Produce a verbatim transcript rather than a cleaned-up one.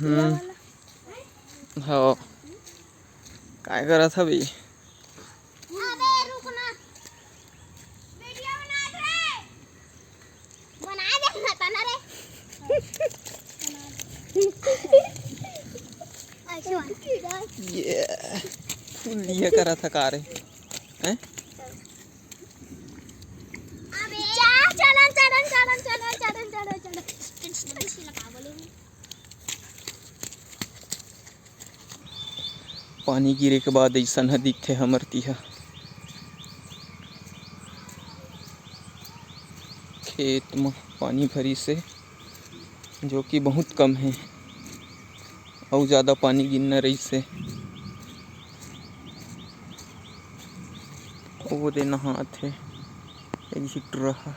हम्म। हव। काय करत हवे? अबे रुक ना। वीडियो बना दे रे। बना दे ना तना रे। ऐसे बना। ये फुल लिए करत ह का रे? हैं? अबे चल, चलन, चलन, चलन। पानी गिरे के बाद अइसन ह दिखथे हमर तिहा। खेत म पानी भरिस हे, जो कि बहुत कम हे, अउ जादा पानी गिरना रहिस हे। ओ दे नहात हे एक झी टुरा ह।